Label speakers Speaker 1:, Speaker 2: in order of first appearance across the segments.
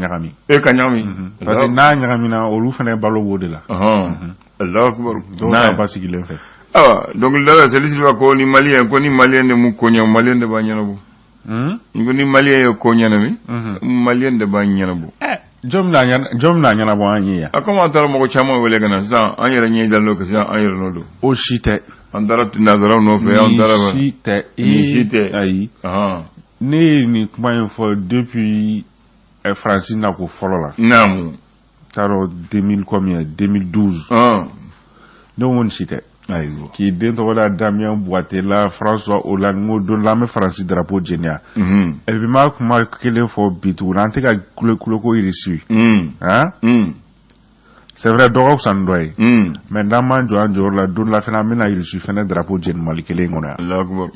Speaker 1: ɲagami.
Speaker 2: E ka ɲagami.
Speaker 1: Parce que n'a ɲagamina, olu fana balo b'o de la.
Speaker 2: Allahu akbar.
Speaker 1: Dɔw t'a basigilen fɛ.
Speaker 2: Awa, dɔnkilidala Sali Siliba ko ni malien, ko ni malien de mu ko ɲɛ, malien de b'a ɲɛnabɔ. N ko ni malien ye ko ɲɛnami, malien de b'a ɲɛnabɔ.
Speaker 1: Jɔn bɛna ɲɛnabɔ an ye yan?
Speaker 2: A komi an taara mɔgɔ caman wele ka na sisan, an yɛrɛ ɲɛ dalen don ka sisan, an yɛrɛ nɔ don.
Speaker 1: O si tɛ.
Speaker 2: An taara nanzaraw nɔfɛ, an taara.
Speaker 1: Nin si tɛ.
Speaker 2: Nin si tɛ.
Speaker 1: Ayi. Ne ye nin kuma in fɔ depuis Faransi nako fɔlɔ la. T'a dɔn 2000 combien, 2012. Ne ko nin si tɛ.
Speaker 2: Ayiwa.
Speaker 1: K'i den tɔgɔ da Damien Boiteux la, François Hollande, n ko don dɔ la an bɛ Faransi drapeau jeni yan. Et puis n b'a kuma kelen fɔ bi tuguni, an tɛ ka kulo kulo ko Russie. Han? C'est vrai, dɔ ka fisa ni dɔ ye. Mais n'an m'an jɔ an jɔyɔrɔ la, don dɔ la fana an bɛna Russie fana drapeau jeni Mali kelen in kɔnɔ yan.
Speaker 2: Allahu akbar.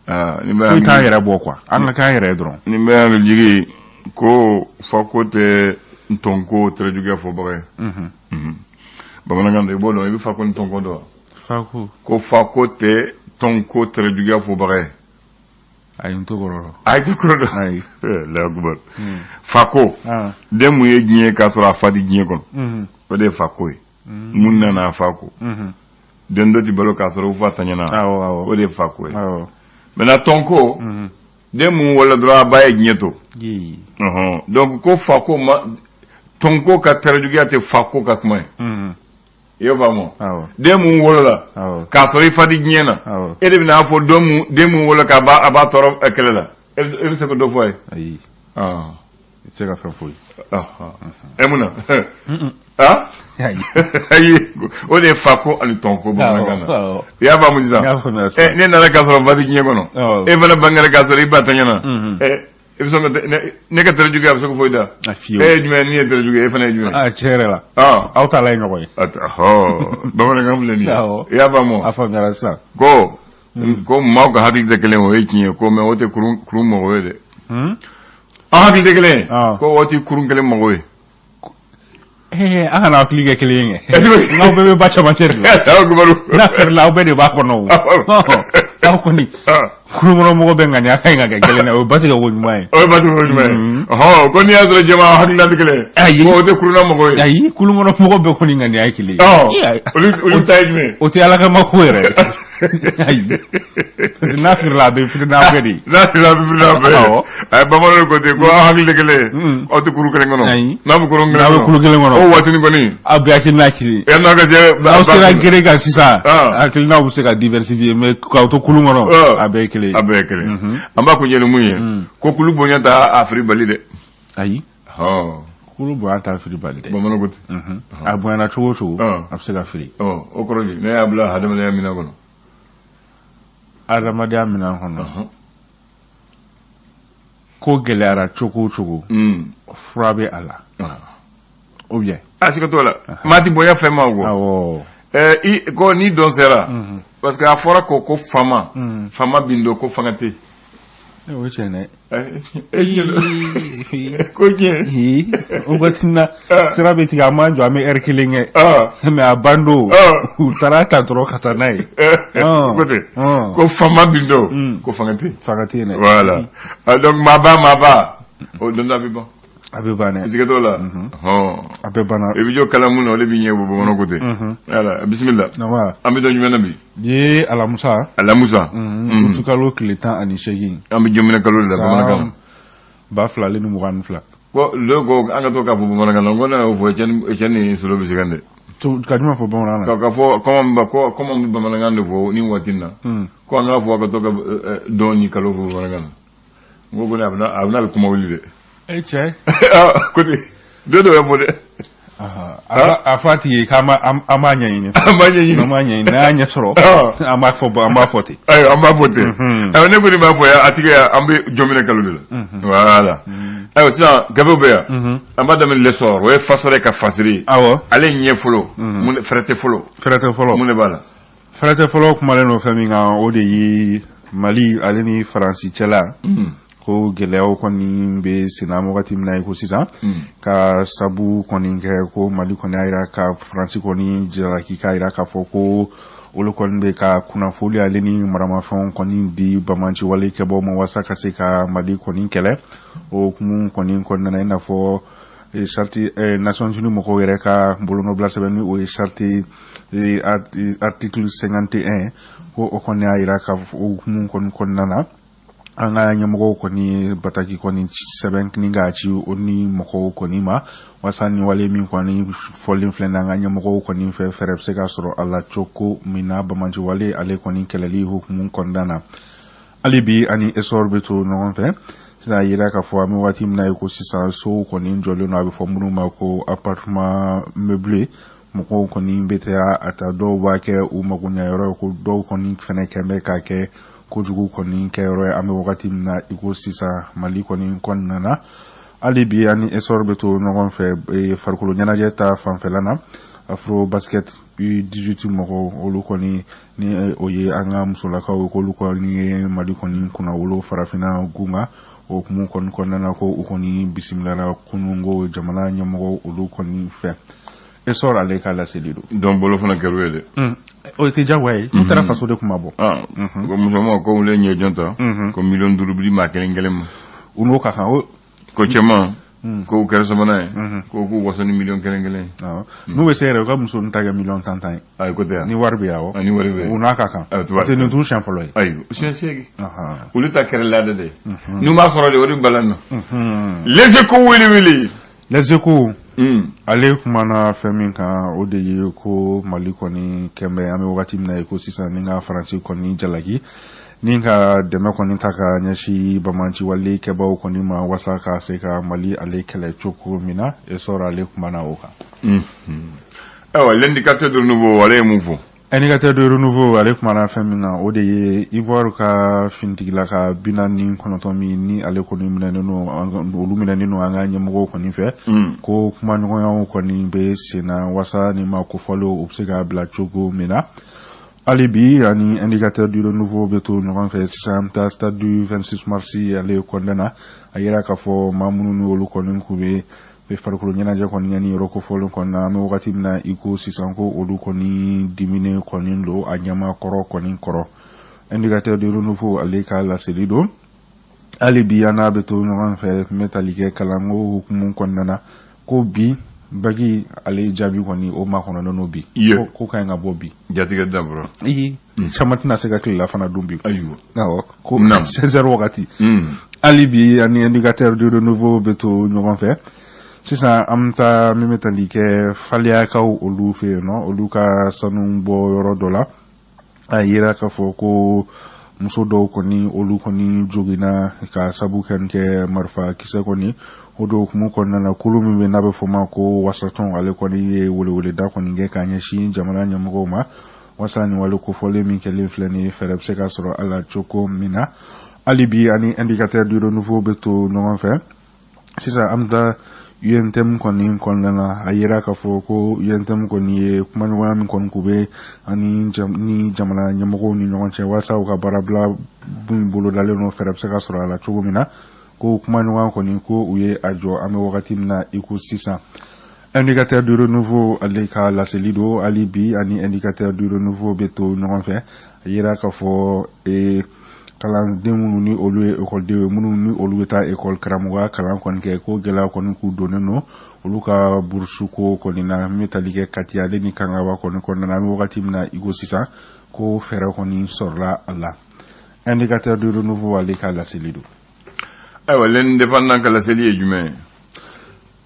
Speaker 2: Aa, nin bɛ
Speaker 1: Foyi t'an yɛrɛ bɔ quoi, an ka k'an yɛrɛ ye dɔrɔn.
Speaker 2: Nin bɛ hakili jigi ko fa ko tɛ ntɔnko tɛrɛjuguya fɔbaga ye. Bamanankan don, i b'o dɔn, i bɛ fa ko ni tɔnko dɔn wa?
Speaker 1: Fako.
Speaker 2: Ko fa ko tɛ tɔnko tɛrɛjuguya fɔbaga ye.
Speaker 1: Ayi, n t'o kɔrɔ dɔn.
Speaker 2: A ye kɔrɔ dɔn.
Speaker 1: Ayi.
Speaker 2: Allahu akbar. Fako, den mun ye diɲɛ k'a sɔrɔ a fa di diɲɛ kɔnɔ, o de ye fako ye. Mun nana a fa ko. Den dɔ ti balo k'a sɔrɔ u fa taɲɛna.
Speaker 1: Awɔ awɔ.
Speaker 2: O de ye fako ye. Maintenant tɔnko, den mun wolola dɔrɔn a ba ye diɲɛ to. Donc ko fako ma tɔnko ka tɛrɛjuguya tɛ fako ka kuma ye. I y'a faamu? Den mun wolola k'a sɔrɔ i fa di diɲɛ na, e de bɛna fɔ don mun den mun wolola k'a ba a b'a tɔɔrɔ kɛlɛ la, e bɛ se ka dɔ fɔ a ye?
Speaker 1: Ayi. I tɛ se ka fɛn foyi.
Speaker 2: E mun na? Ah? Ayi, o de ye fako ani tɔnko bamanankan na. I y'a faamu sisan?
Speaker 1: N y'a faamuya sisan.
Speaker 2: Ne nana k'a sɔrɔ n fa ti diɲɛ kɔnɔ. E fana bangera k'a sɔrɔ i ba taɲɛna. E bɛ sɔn ka ne ka tɛrɛ juguya, a bɛ se ka foyi da.
Speaker 1: A fiyewu.
Speaker 2: E ye jumɛn ni ye tɛrɛ juguya, e fana ye jumɛn?
Speaker 1: Ah, tiɲɛ yɛrɛ la. Aw ta la ye ɲɔgɔn ye.
Speaker 2: Ɔhɔ, bamanankan filɛ nin ye. I y'a faamu?
Speaker 1: A faamuyara sisan.
Speaker 2: Ko maaw ka hakili tɛ kelen, o ye tiɲɛ ye ko, mais o tɛ kurun kurun mɔgɔ ye dɛ. An hakili tɛ kelen ye. Ko o tɛ kurun kelen mɔgɔ ye.
Speaker 1: Ee, an kana hakili kɛ kelen ye kɛ. N'aw bɛɛ bɛ ba cɛmancɛ de la.
Speaker 2: Aw kibaru.
Speaker 1: N'a kɛra la, aw bɛɛ de b'a kɔnɔ o. Aw kɔni. Kurun kɔnɔ mɔgɔ bɛɛ ŋaniya ka ɲi ka kɛ kelen ye, o ye batigɛ ko ɲuman ye.
Speaker 2: O ye batigɛ ko ɲuman ye. Ɔhɔn, ko n'i y'a sɔrɔ jama hakilina tɛ kelen ye.
Speaker 1: Ayi.
Speaker 2: Ko o tɛ kurunna mɔgɔ ye.
Speaker 1: Ayi, kulun kɔnɔ mɔgɔ bɛɛ kɔni ŋaniya ye kelen ye.
Speaker 2: Olu ta ye jumɛn ye?
Speaker 1: O tɛ Ala kama ko yɛrɛ ye. Ayi. Parce que n'a firila, a bɛ firi n'aw bɛɛ de ye.
Speaker 2: N'a firila, a bɛ firi n'aw bɛɛ ye. A ye bamananw ko ten ko aw hakili tɛ kelen ye. Aw tɛ kuru kelen kɔnɔ.
Speaker 1: Ayi.
Speaker 2: N'a bɛ kurun kelen kɔnɔ.
Speaker 1: N'a bɛ kulu kelen kɔnɔ.
Speaker 2: O waatinin kɔni.
Speaker 1: Aw bɛɛ hakilina kelen ye.
Speaker 2: Yanni aw ka se.
Speaker 1: N'aw sera gere kan sisan, hakilinaw bɛ se ka diversifier, mais k'aw to kulun kɔnɔ, a bɛɛ ye kelen ye.
Speaker 2: A bɛɛ ye kelen ye. An b'a kuncɛ ni mun ye? Ko kulu bonya t'a a firi bali dɛ.
Speaker 1: Ayi. Kulu bonya t'a firi bali dɛ.
Speaker 2: Bamananw ko ten.
Speaker 1: A bonyana cogo o cogo, a bɛ se ka firi.
Speaker 2: O kɔrɔ di, ne y'a bila adamadenya minɛn kɔnɔ.
Speaker 1: Adamadenya minɛn kɔnɔ. Ko gɛlɛyara cogo o cogo, fura bɛ a la. Ou bien.
Speaker 2: A siga t'o la. Maa ti bonya fɛn ma o.
Speaker 1: Awɔ.
Speaker 2: I ko ni dɔn sera. Parce que a fɔra ko fama. Fama bin don ko fanga tɛ yen.
Speaker 1: O ye tiɲɛ dɛ.
Speaker 2: Ko tiɲɛ.
Speaker 1: O waati na sira bɛ tigɛ, an b'an jɔ, an bɛ ɛri kelen kɛ. Mais a ban don, u taara ta dɔrɔn ka taa n'a ye.
Speaker 2: Ko ten. Ko fama bin don ko fanga tɛ yen.
Speaker 1: Fanga tɛ yen dɛ.
Speaker 2: Voilà. Donc maaba maaba. O don dɔ a bɛ ban.
Speaker 1: A bɛ ban dɛ.
Speaker 2: Siga t'o la.
Speaker 1: A bɛɛ banna.
Speaker 2: I bɛ jɔ kalan mun na, o de b'i ɲɛ bɔ, bamananw ko ten. Voilà, bisimila. An bɛ don jumɛn na bi?
Speaker 1: Bi ye alamusa.
Speaker 2: Alamusa.
Speaker 1: Utukalo tile 18.
Speaker 2: An bɛ jɔnminɛ kalo de la bamanankan na.
Speaker 1: 2022.
Speaker 2: Ko dɔw ko an ka to k'a fɔ bamanankan na, ko ne y'o fɔ cɛ ni solo bɛ se kan dɛ.
Speaker 1: Ka jumɛn fɔ bamanankan na?
Speaker 2: Ka fɔ komi an bɛ bamanankan de fɔ nin waati in na. Ko an k'a fɔ a ka to ka dɔn ni kalo fɔ bamanankan na. N ko ko a bɛna bɛ kuma wuli dɛ.
Speaker 1: E cɛ.
Speaker 2: Ko ten don dɔ bɛ fɔ dɛ.
Speaker 1: A fɔ a tigi ye k'an b'a ɲɛɲini.
Speaker 2: An b'a ɲɛɲini.
Speaker 1: An b'a ɲɛɲini, n'an y'a ɲɛ sɔrɔ. An b'a fɔ, an b'a fɔ ten.
Speaker 2: Ayiwa, an b'a fɔ ten. Ayiwa, ne kɔni b'a fɔ a tigi an bɛ jɔnminɛ kalo de la. Voilà. Ayiwa, sisan gafew bɛ yan. An b'a daminɛ L'Essor, o ye fasɔrɔ ka fasiri ye.
Speaker 1: Awɔ.
Speaker 2: Ale ɲɛ fɔlɔ. Mun fɛrɛ tɛ fɔlɔ.
Speaker 1: Fɛrɛ tɛ fɔlɔ.
Speaker 2: Mun de b'a la?
Speaker 1: Fɛrɛ tɛ fɔlɔ kumalen don fɛn min kan, o de ye Mali ale ni Faransi cɛla. Ko gɛlɛyaw kɔni bɛ senna wagati min na i ko sisan, ka sabu kɔni kɛ ko Mali kɔni y'a jira ka Faransi kɔni jalaki, k'a jira k'a fɔ ko olu kɔni bɛ ka kunnafoli ale ni maramafɛnw kɔni di banbaanciwale kɛbaaw ma walasa ka se ka Mali kɔni kɛlɛ. O hukumu kɔni kɔnɔna na, i n'a fɔ charte Nations Unies mɔgɔw yɛrɛ ka bolonɔbila sɛbɛn, ni o ye charte article 51, ko o kɔni y'a jira ka o hukumu kɔni kɔnɔna na, an ka ɲɛmɔgɔw kɔni bataki kɔni sɛbɛn ni k'a ci o ni mɔgɔw kɔni ma, walasa ni wale min kɔni fɔlen filɛ an ka ɲɛmɔgɔw kɔni fɛ, fɛɛrɛ bɛ se ka sɔrɔ a la cogo min na, banbaanci wale ale kɔni kɛlɛli hukumu kɔnɔna na. Hali bi, ani Essor bɛ to ɲɔgɔn fɛ. Sisan, a yira k'a fɔ an bɛ waati min na i ko sisan, sow kɔni jɔlen don, a bɛ fɔ minnu ma ko appartement meublé. Mɔgɔw kɔni bɛ taa a ta, dɔw b'a kɛ u magoɲɛyɔrɔ ye, ko dɔw kɔni fɛnɛ kɛn bɛ k'a kɛ kojugu kɔni kɛyɔrɔ ye an bɛ wagati min na i ko sisan Mali kɔni kɔnɔna na. Hali bi, ani Essor bɛ to ɲɔgɔn fɛ. Farikolo ɲɛnajɛ ta fanfɛla na, Afro Basket U18 mɔgɔw, olu kɔni ni o ye an ka musolakaw ye, k'olu kɔni ye Mali kɔni kunnawolo farafinna gun kan. O hukumu kɔni kɔnɔna na, ko u kɔni bisimilara kununko jamana ɲɛmɔgɔw olu kɔni fɛ. Essor ale ka laseli don.
Speaker 2: Donc bolo fana kɛr'u ye dɛ.
Speaker 1: O tɛ diyagoya ye, n'u taara faso de kuma bɔ.
Speaker 2: Ko musoman ko wele ɲɛjɔn ta ko 5 miliyɔn bi di maa kelen kelen ma.
Speaker 1: U n'o ka kan o.
Speaker 2: Ko cɛman ko kɛra sabanan ye, ko k'u waso ni miliyɔn kelen kelen
Speaker 1: ye. N'u bɛ se yɛrɛ, u ka muso ta kɛ miliyɔn 10 10 ye.
Speaker 2: Ayi, ko tɛ yan.
Speaker 1: Ni wari bɛ yan,
Speaker 2: awɔ. Ni wari bɛ
Speaker 1: yan. U n'a ka kan. Parce que nin t'u siɲɛ fɔlɔ ye.
Speaker 2: Ayi, siɲɛ 8. Olu ta kɛra laada de ye. N'u m'a sɔrɔ de, o de balan na. Les Échos wele wele.
Speaker 1: Les Échos ale kumana fɛn min kan, o de ye ko Mali kɔni kɛnbɛ an bɛ wagati min na i ko sisan, ni ka Faransi kɔni jalaki ni ka dɛmɛ kɔni ta ka ɲɛsin banbaanci wale kɛbaaw kɔni ma, walasa ka se ka Mali ale kɛlɛ cogo min na. Essor ale kumana o kan.
Speaker 2: Ayiwa, L'Indicateur de Renouveau ale ye mun fɔ?
Speaker 1: Indicateur de Renouveau ale kumana fɛn min kan, o de ye Ivoire ka finitigila ka 49 min ni ale kɔni minɛnen don, olu minɛnen don an ka ɲɛmɔgɔw kɔni fɛ, ko kumaɲɔgɔnyaw kɔni bɛ sen na walasa ni ma kofɔlenw u bɛ se k'a bila cogo min na. Hali bi, ani Indicateur du Renouveau bɛ to ɲɔgɔn fɛ. Sisan, an bɛ taa stade du 26 mars ale kɔnɔna na. A yira k'a fɔ maa minnu ni olu kɔni k'u bɛ farikolo ɲɛnajɛ kɔni kɛ ni yɔrɔ kofɔlen kɔni na, an bɛ wagati min na i ko sisan, ko olu kɔni diminen kɔni don a ɲɛma kɔrɔ kɔni kɔrɔ. Indicateur du Renouveau ale ka laseli don. Hali bi, an n'a bɛ to ɲɔgɔn fɛ. N bɛ tali kɛ kalanko hukumu kɔnɔna na, ko bi bac ale jaabi kɔni o makɔnɔnen don bi, ko ka ɲi ka bɔ bi.
Speaker 2: Jatigɛ dabɔra.
Speaker 1: Iyi, caman tɛna se ka tilela fana dun bi.
Speaker 2: Ayiwa.
Speaker 1: Awɔ, ko 16 heures wagati. Hali bi, ani Indicateur du Renouveau bɛ to ɲɔgɔn fɛ. Sisan, an bɛ taa min bɛ tali kɛ Faliyakaw olu fɛ yen nɔ, olu ka sanu bɔ yɔrɔ dɔ la. A yira k'a fɔ ko muso dɔw kɔni, olu kɔni joginna ka sabu kɛ kɛ marifa kisɛ kɔni o don. Hukumu kɔnɔna na, kulu min bɛ n'a bɛ fɔ o ma ko Wasatɔn, ale kɔni ye weleweleda kɔni kɛ k'a ɲɛsin jamana ɲɛmɔgɔw ma, walasa nin wale kofɔlen min kɛlen filɛ nin ye, fɛɛrɛ bɛ se ka sɔrɔ a la cogo min na. Hali bi, ani Indicateur du Renouveau bɛ to ɲɔgɔn fɛ. Sisan, an bɛ taa UNTM kɔni kɔnɔna na. A yira k'a fɔ ko UNTM kɔni ye kumaɲɔgɔnya min kɔni k'u bɛ ani ni jamana ɲɛmɔgɔw ni ɲɔgɔn cɛ, walasa u ka baarabila min bolodalen don, fɛɛrɛ bɛ se ka sɔrɔ a la cogo min na, ko kumaɲɔgɔnya kɔni ko u ye a jɔ an bɛ wagati min na i ko sisan. Indicateur du Renouveau ale ka laseli don. Hali bi, ani Indicateur du Renouveau bɛ to ɲɔgɔn fɛ. A yira k'a fɔ kalanden minnu ni olu ye ekɔlidenw ye, minnu ni olu bɛ taa ekɔli karamɔgɔya kalan kɔni kɛ, ko gɛlɛya kɔni k'u donnen don olu ka burusu ko kɔni na, min bɛ tali kɛ Kati ale ni Kangaba kɔni kɔnɔna na. An bɛ wagati min na i ko sisan, ko fɛɛrɛ kɔni sɔrɔla a la. Indicateur du Renouveau ale ka laseli don.
Speaker 2: Ayiwa, L'Indépendant ka laseli ye jumɛn ye?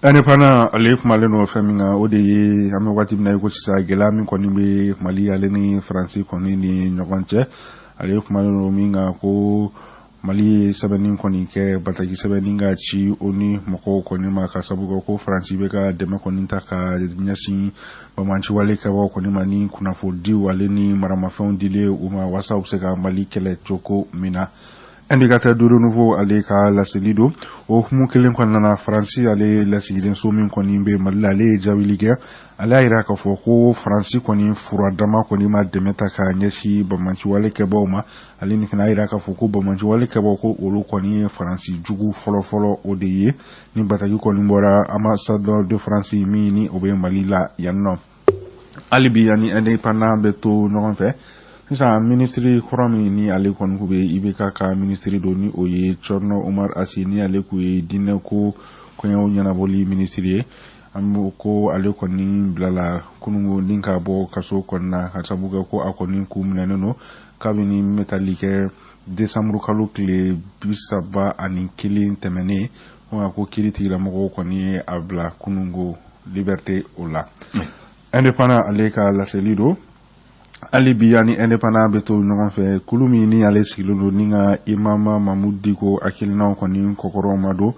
Speaker 1: Indépendant ale kumalen don fɛn min kan, o de ye an bɛ waati min na i ko sisan, gɛlɛya min kɔni bɛ Mali ale ni Faransi kɔni ni ɲɔgɔn cɛ. Ale kumalen don min kan, ko Mali ye sɛbɛnni kɔni kɛ, bataki sɛbɛnni ka ci o ni mɔgɔw kɔni ma, ka sabu kɛ ko Faransi bɛ ka dɛmɛ kɔni ta ka ɲɛsin banbaanciwale kɛbaaw kɔni ma, ni kunnafonidiw ale ni maramafɛnw dilen u ma, walasa u bɛ se ka Mali kɛlɛ cogo min na. Indicateur du Renouveau ale ka laseli don. O hukumu kelen kɔnɔna na, Faransi ale lasigidenso min kɔni bɛ Mali la, ale ye jaabili kɛ. Ale y'a jira k'a fɔ ko Faransi kɔni furadama kɔni ma dɛmɛ ta ka ɲɛsin banbaanciwale kɛbaaw ma. Ale ni fana y'a jira k'a fɔ ko banbaanciwale kɛbaaw, ko olu kɔni ye Faransi jugu fɔlɔfɔlɔ o de ye. Ni bataki kɔni bɔra ambassade de France min ni o bɛ Mali la yan nɔ. Hali bi ani Indépendant bɛ to ɲɔgɔn fɛ. Sisan, minisiri kɔrɔ min ni ale kɔni tun bɛ IBK ka minisiri don, ni o ye Thierno Oumar Sy, ni ale tun ye diinɛ ko koɲɛw ɲɛnabɔli minisiri ye, an b'o ko ale kɔni bilala kunungo ni ka bɔ kaso kɔnɔna, ka sabu kɛ ko a kɔni kun minɛnen don kabini min bɛ tali kɛ desanburu kalo tile 31 tɛmɛnen. Ko kiiri tigilamɔgɔw kɔni ye a bila kunungo liberté o la. Indépendant ale ka laseli don. Hali bi ani Indépendant bɛ to ɲɔgɔn fɛ. Kulu min ni ale sigilen don ni ka imam Mahmoud Dicko hakilinaw kɔni kɔkɔrɔma don,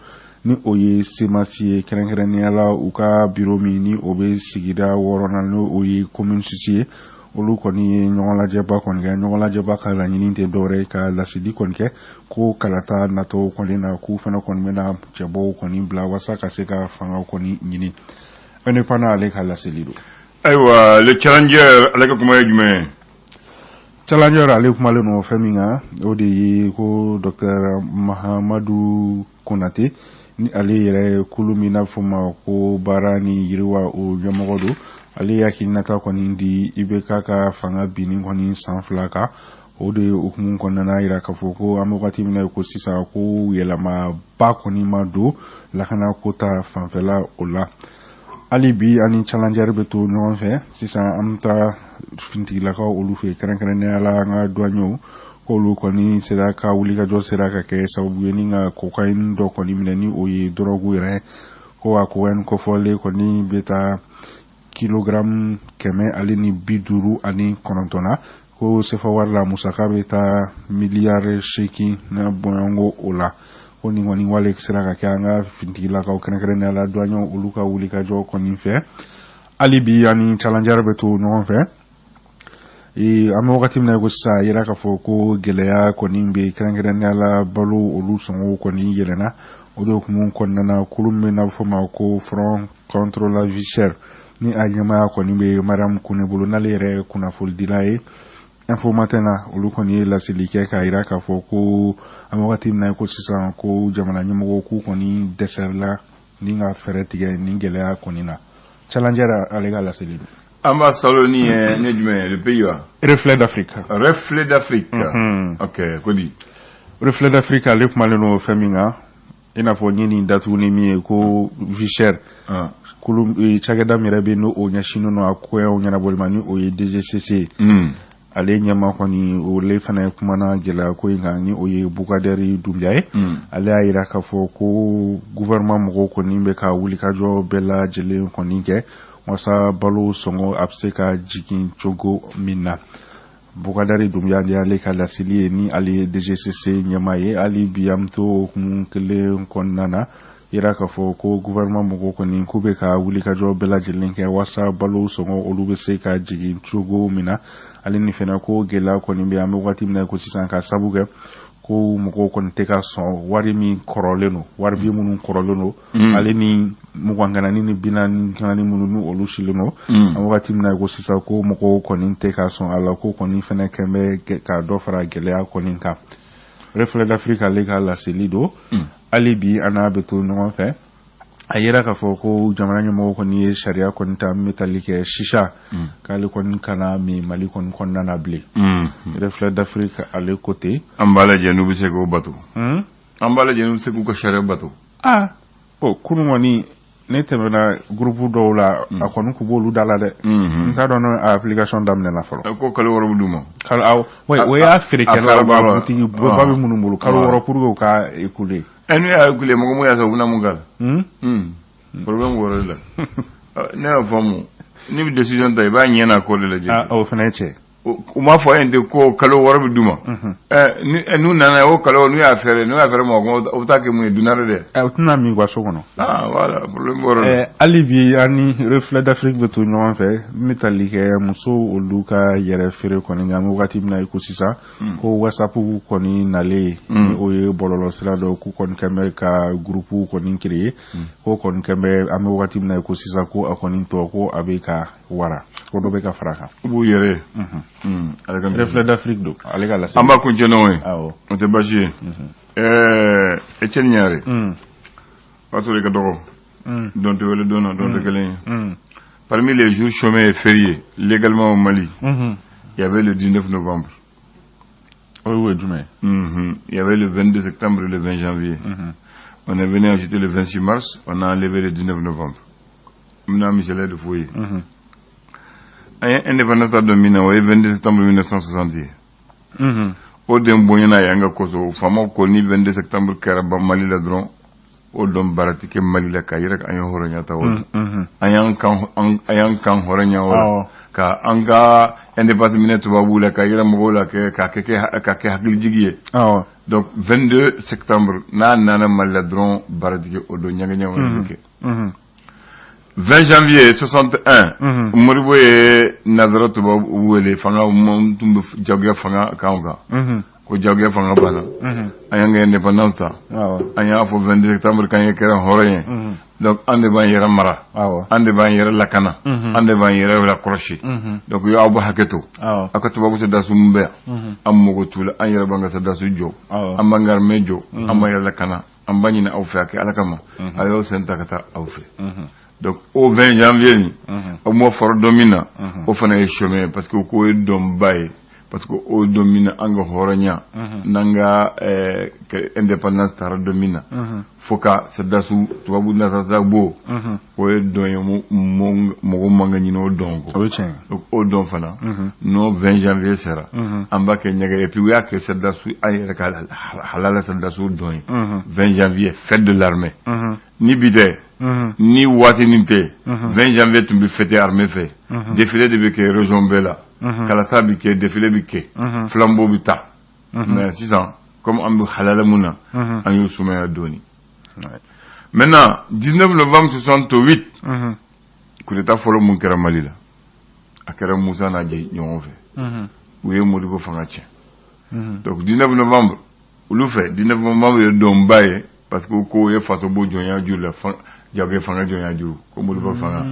Speaker 1: ni o ye CMAS ye, kɛrɛnkɛrɛnnenya la u ka biro min ni o bɛ sigida wɔɔrɔnan, ni o ye commune 6 ye, olu kɔni ye ɲɔgɔn lajɛba kɔni kɛ. Ɲɔgɔn lajɛba ka laɲini tɛ dɔwɛrɛ ye ka laseli kɔni kɛ ko kalata natɔw kɔni na, k'u fana kɔni bɛna cɛbɔw kɔni bila walasa ka se ka fanga kɔni ɲini. Indépendant ale ka laseli don.
Speaker 2: Ayiwa, Le Challenger ale ka kuma ye jumɛn ye?
Speaker 1: Challenger ale kumalen don fɛn min kan, o de ye ko docteur Mahamadu Konate, ni ale yɛrɛ kulu min n'a fɔ ma ko Baara ni Yiriwa, o ɲɛmɔgɔ don. Ale ye hakilinata kɔni di IBK ka fanga binni kɔni san 2 kan. O de hukumu kɔnɔna yira k'a fɔ ko an bɛ wagati min na ko sisan, ko yɛlɛmaba kɔni ma don lakana ko ta fanfɛla o la. Hali bi ani Challenger bɛ to ɲɔgɔn fɛ. Sisan, an bɛ taa finitigilakaw olu fɛ, kɛrɛnkɛrɛnnenya la an ka douaniers, k'olu kɔni sera ka wulikajɔ sera ka kɛ sababu ye ni ka cocaïne dɔ kɔni minɛ, ni o ye drogue yɛrɛ. Ko a cocaïne kɔfɔlen kɔni bɛ taa kilogramme 159 na, ko sefa wari la musaka bɛ taa miliyari 8 na bɔɲɔgɔnko o la. Ko nin kɔni wale sera ka kɛ an ka finitigilakaw, kɛrɛnkɛrɛnnenya la douaniers, olu ka wulikajɔ kɔni fɛ. Hali bi ani Challenger bɛ to ɲɔgɔn fɛ. An bɛ wagati min na ko sisan, a yira k'a fɔ ko gɛlɛya kɔni bɛ, kɛrɛnkɛrɛnnenya la balo olu sɔngɔw kɔni yɛlɛnna. O de hukumu kɔnɔna na, kulu min bɛ n'a fɔ ma ko Front contre la vie chère, ni a ɲɛmaaya kɔni bɛ Mariam Kone bolo, n'ale yɛrɛ ye kunnafonidila ye Info Matin na, olu kɔni ye laseli kɛ k'a yira k'a fɔ ko an bɛ wagati min na ko sisan, ko jamana ɲɛmɔgɔw k'u kɔni dɛsɛla ni ka fɛɛrɛ tigɛ nin gɛlɛya kɔni na. Challenger ale ka laseli don.
Speaker 2: An b'a salo ni ye ne jumɛn ye, le pays wa?
Speaker 1: Reflet d'Afrique.
Speaker 2: Reflet d'Afrique. Ok, ko di?
Speaker 1: Reflet d'Afrique ale kumalen don fɛn min kan, i n'a fɔ n ye nin datugu ni min ye ko vie chère, kulu cakɛda min yɛrɛ bɛ n'o o ɲɛsinnen don a koɲɛw ɲɛnabɔli ma, ni o ye DGCC ye, ale ɲɛma kɔni, ole fana kumana gɛlɛya ko in kan, ni o ye Bukadɛri Dunbiya ye. Ale y'a yira k'a fɔ ko gouvernement mɔgɔw kɔni bɛ ka wulikajɔ bɛɛ lajɛlen kɔni kɛ walasa balo sɔngɔ a bɛ se ka jigin cogo min na. Bukadari Dunbiya de y'ale ka laseli ye, ni ale ye DGCC ɲɛmaa ye. Hali bi an bɛ to hukumu kelen kɔnɔna na, yira k'a fɔ ko gouvernement mɔgɔw kɔni k'u bɛ ka wulikajɔ bɛɛ lajɛlen kɛ walasa balo sɔngɔ olu bɛ se ka jigin cogo min na. Ale ni fana ko gɛlɛya kɔni bɛ an bɛ wagati min na ko sisan, ka sabu kɛ ko mɔgɔw kɔni tɛ ka sɔn wari min kɔrɔlen don, wari bi minnu kɔrɔlen don, ale ni 20 kanaani ni 40 kanaani minnu ni olu silen don. An wagati min na ko sisan, ko mɔgɔw kɔni tɛ ka sɔn a la, ko kɔni fana kɛn bɛ ka dɔ fara gɛlɛya kɔni kan. Reflet d'Afrique ale ka laseli don. Hali bi an n'a bɛ to ɲɔgɔn fɛ. A yira k'a fɔ ko jamana ɲɛmɔgɔ kɔni ye sariya kɔni ta min bɛ tali kɛ sisa, k'ale kɔni kana min Mali kɔni kɔnɔna na bilen. Reflet d'Afrique ale ko ten.
Speaker 2: An b'a lajɛ n'u bɛ se k'o bato. An b'a lajɛ n'u bɛ se k'u ka sariya bato.
Speaker 1: Aa, o kunun kɔni ne tɛmɛna groupe dɔw la, a kɔni k'u b'olu da la dɛ. N t'a dɔn n'o application daminɛna fɔlɔ.
Speaker 2: Ko kalo 6 bɛ d'u ma.
Speaker 1: Kalo, awɔ, o y'a feerekɛlaw ba butigi ba bɛ minnu bolo, kalo 6 pour que u ka écouler.
Speaker 2: Ɛ, n'u y'a écouler, mɔgɔ mun y'a san, u bɛna mun k'a la? Problème b'o yɔrɔ de la. Ne y'a faamu, n'i bɛ décision ta, i b'a ɲɛ n'a kɔ de lajɛ.
Speaker 1: Ah, o fana ye tiɲɛ.
Speaker 2: U m'a fɔ an ye ten ko kalo 6 bɛ d'u ma. N'u nana o kalo, n'u y'a fɛɛrɛ mɔgɔ, o bɛ taa kɛ mun ye? Dunare dɛ.
Speaker 1: U tɛna min ka so kɔnɔ.
Speaker 2: Ah voilà, problème b'o yɔrɔ la.
Speaker 1: Hali bi, an ni Reflet d'Afrique bɛ to ɲɔgɔn fɛ. N bɛ tali kɛ musow olu ka yɛrɛ feere kɔni kan. An bɛ wagati min na i ko sisan, ko WhatsApp kɔni nalen, ni o ye bɔlɔlɔ sira dɔ, k'u kɔni kɛn bɛ ka groupe kɔni créer, ko kɔni kɛn bɛ, an bɛ wagati min na i ko sisan, ko a kɔni tɔ ko a bɛ ka wara, ko dɔ bɛ ka fara a kan.
Speaker 2: U b'u yɛrɛ ye.
Speaker 1: Reflet d'Afrique don, ale ka lase.
Speaker 2: An b'a kuncɛ n'o ye. O tɛ baasi ye. Etienne Ɲare, o y'a sɔrɔ i ka dɔgɔ. Don tɛ wele don na, don tɛ kelen ye. Parmi les jours chômés et fériés légalement au Mali, il y avait le 19 novembre.
Speaker 1: O ye jumɛn
Speaker 2: ye? Il y avait le 22 septembre et le 20 janvier. On est venu ajouter le 26 mars, on a enlevé le 19 novembre. N bɛna misaliya de f'o ye. An ye indépendance ta don min na, o ye 22 septembre 1960 ye. O den bonyana y'an ka kosɔn, faamaw ko ni 22 septembre kɛra ba Mali la dɔrɔn, o don baara tɛ kɛ Mali la, k'a yira k'an ye hɔrɔnya ta o don. An y'an kan hɔrɔnya o la, ka an ka indépendance minɛ tubabuw la, ka yira mɔgɔw la k'a kɛ hakilijigi ye. Donc 22 septembre n'a nana Mali la dɔrɔn, baara tɛ kɛ o don, ɲɛgɛɲɛ wɛrɛ bɛ kɛ. 20 janvier 61, Modibo ye nanzara tubabu wele, fanga mun tun bɛ jagoya fanga kan kan, ko jagoya fanga banna, an y'an ka indépendance ta, an y'a fɔ 22 septembre k'an ye kɛra hɔrɔn ye. Donc an de b'an yɛrɛ mara, an de b'an yɛrɛ lakana, an de b'an yɛrɛ lakɔlɔsi. Donc y'aw bɛ hakɛ to, aw ka tubabu sɔrɔdasiw mun bɛ yan, an mago t'u la, an yɛrɛ b'an ka sɔrɔdasiw jɔ, an b'an ka armée jɔ, an b'an yɛrɛ lakana, an b'a ɲini aw fɛ, a kɛ Ala kama, a y'aw sen ta ka taa aw fɛ. Donc o 20 janvier nin, o m'o fɔra don min na, o fana ye chômé ye, parce que k'o ye donba ye, parce que o don min na an ka hɔrɔnya n'an ka indépendance taara don min na, fo ka sɔrɔdasiw tubabu nasara bo, o ye don ye mɔgɔ man ka ɲini o don kɔ.
Speaker 1: O ye tiɲɛ.
Speaker 2: Donc o don fana, n'o 20 janvier sera, an b'a kɛ ɲɛgɛn. Et puis u y'a kɛ sɔrɔdasiw, an yɛrɛ ka halala sɔrɔdasiw don ye, 20 janvier, fête de l'armée. Ni bi tɛ, ni waati nin tɛ, 20 janvier tun bɛ fêter armée fɛ, défilé de bɛ kɛ région bɛɛ la, kalata bɛ kɛ, défilé bɛ kɛ, flambeau bɛ ta. Mais sisan, comme an bɛ halala mun na, an y'o sumaya dɔɔni. Maintenant, 19 novembre 68, coup d'état fɔlɔ mun kɛra Mali la, a kɛra Musa n'a jɛ ɲɔgɔn fɛ, u ye Modibo fanga tiɲɛ. Donc 19 novembre, olu fɛ, 19 novembre ye donba ye, parce que ko ye faso bo jɔnya juru la, jagoya fanga jɔnya juru ko Modibo fanga.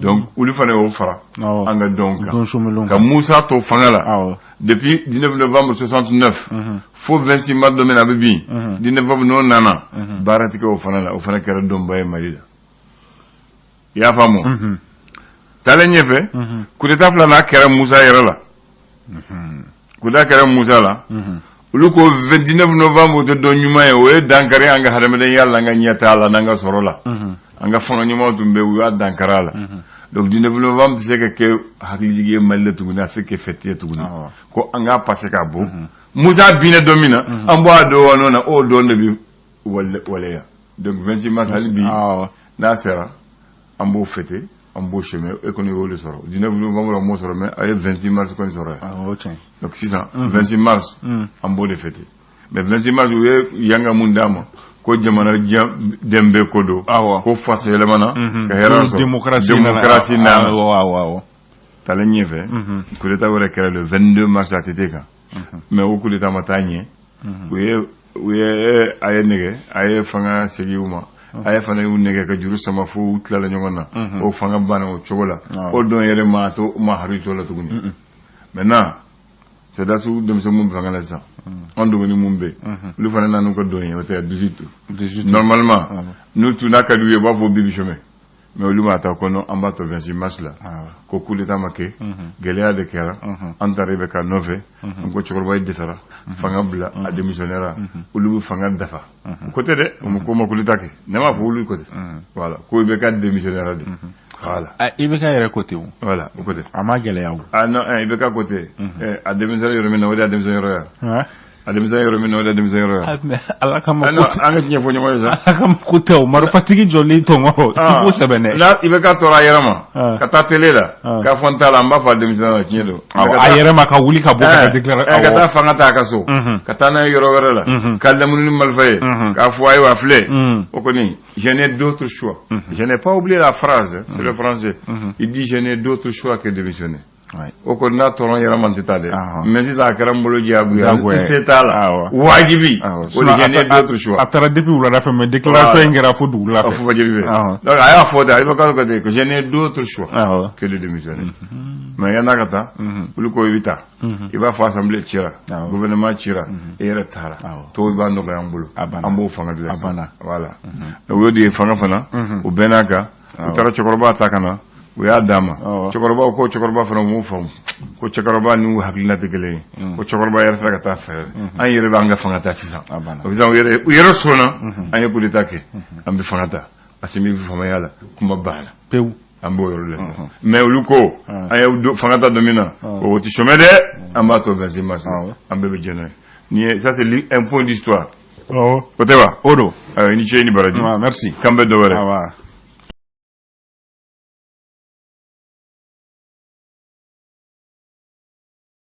Speaker 2: Donc olu fana y'o fara an ka don kan, ka Musa to fanga la depuis 19 novembre 69 fo 26 mars, don min na a bɛ bin. 19 novembre n'o nana, baara tɛ kɛ o fana la. O fana kɛra donba ye Mali la. I y'a faamu? Taalen ɲɛfɛ, coup d'état filanan kɛra Musa yɛrɛ la. Coup d'état kɛra Musa la, olu ko 29 novembre tɛ don ɲuman ye, o ye dankari an ka hadamadenya la, an ka ɲɛtaa la, n'an ka sɔrɔ la, an ka fanga ɲumanw tun bɛ, u y'a dankari a la. Donc 19 novembre tɛ se ka kɛ hakilijigi ye Mali la tuguni, a tɛ se ka kɛ fête ye tuguni, ko an k'a passer ka bɔ. Musa binna don min na, an bɔ a don na, o don de bɛ waleya. Donc 26 mars, hali bi n'a sera, an b'o fêter, an b'o chômer. E kɔni y'o de sɔrɔ, 19 novembre an m'o sɔrɔ, mais a ye 26 mars kɔni sɔrɔ yan. Donc sisan 26 mars, an b'o de fêter. Mais 26 mars, u ye yanga mun d'a ma, ko jamana den bɛɛ ko don, ko faso yɛlɛmana ka hɛrɛ sɔrɔ,
Speaker 1: démocratie
Speaker 2: nana. Taalen ɲɛfɛ, coup d'état wɛrɛ kɛra le 22 mars ATT kan, mais o coup d'état ma taa ɲɛ. U ye a ye nɛgɛ, a ye fanga segin u ma, a ye fana y'u nɛgɛ ka juru sama fo u tilala ɲɔgɔn na, o fanga banna o cogo la. O don yɛrɛ ma to ma hakili to la tuguni. Maintenant sɔrɔdasiw denmisɛn mun bɛ fanga la sisan, an dɔgɔnin mun bɛ yen, olu fana nan'u ka don ye, o tɛ 18 normalement, n'u tun n'a ka d'u ye, u b'a fɔ bi bi chômer, mais olu m'a ta ko non, an b'a to 26 mars la, ko coup d'état ma kɛ, gɛlɛya de kɛra, an taara i bɛ ka nɔfɛ, an ko cɛkɔrɔba ye dɛsɛra fanga bila, a démissionnera, olu bɛ fanga dafa. O ko tɛ dɛ, o ma ko ma coup d'état kɛ, ne m'a fɔ olu ko tɛ. Voilà, ko i bɛ ka démissionnera de, voilà.
Speaker 1: IBK yɛrɛ ko ten o.
Speaker 2: Voilà, o ko tɛ.
Speaker 1: A ma gɛlɛya o.
Speaker 2: Ah non, IBK ko tɛ, a démissionné yɔrɔ min na, o de y'a démissionné yɔrɔ ye. A denmisɛn yɔrɔ min na, o de denmisɛn yɔrɔ ye.
Speaker 1: Mais Ala kama
Speaker 2: ko an ka tiɲɛ fɔ ɲɔgɔn ye sa.
Speaker 1: Ala kama ko tɛ o, marifatigi jɔlen tɔn kɔrɔ, i b'o sɛbɛn dɛ.
Speaker 2: N'a i bɛ ka tɔɔrɔ a yɛrɛ ma ka taa télé la k'a fɔ n t'a la, n b'a fɔ a denmisɛn na, tiɲɛ don.
Speaker 1: A yɛrɛ ma ka wuli ka bɔ ka
Speaker 2: déclaration. Ka taa fanga ta a ka so, ka taa n'a ye yɔrɔ wɛrɛ la, ka lamini ni marifa ye, k'a fɔ ayiwa filɛ, o kɔni je n'ai d'autre choix. Je n'ai pas oublié la phrase, c'est le français. Il dit: je n'ai d'autre choix que démissionner. O kɔni n'a tɔɔrɔ yɛrɛ man tɛ taa dɛ, mais sisan a kɛra n bolo diyagoya, n se t'a la, wajibi o de, je n'ai d'autre choix.
Speaker 1: A taara depuis wulada fɛ, mais déclaration in kɛra fo dugula fɛ.
Speaker 2: Fo fajiri fɛ. Donc a y'a fɔ de, a bɛ k'a que je n'ai d'autre choix que de démissionner. Mais yan'a ka taa, olu ko i bɛ taa, i b'a fɔ assemblée cira, gouvernement cira, e yɛrɛ taara, tɔw i b'a nɔgɔya an bolo, an b'o fanga dilan sisan. Voilà, o y'o de ye fanga fana, o bɛɛ n'a kan. U taara cɛkɔrɔba ta ka na, u y'a d'a ma. Cɛkɔrɔbaw ko, cɛkɔrɔba fana m'o faamu ko cɛkɔrɔba n'u hakilina tɛ kelen ye, ko cɛkɔrɔba yɛrɛ sera ka taa fɛɛrɛ, an yɛrɛ b'an ka fanga ta sisan. O sisan u yɛrɛ sɔnna, an ye coup d'état kɛ, an bɛ fanga ta, Asimi bɛ faamaya la, kuma banna.
Speaker 1: Pewu.
Speaker 2: An b'o yɔrɔ la sisan. Mais olu ko an ye fanga ta don min na, o tɛ sɔmɛ dɛ, an b'a to 26 mars, an bɛɛ bɛ jɛ n'a ye. Nin ye, ça c'est un point d'histoire. O tɛ wa?
Speaker 1: O don.
Speaker 2: Ayiwa, i ni ce, i ni baraji.
Speaker 1: Merci.
Speaker 2: K'an bɛ dɔ wɛrɛ.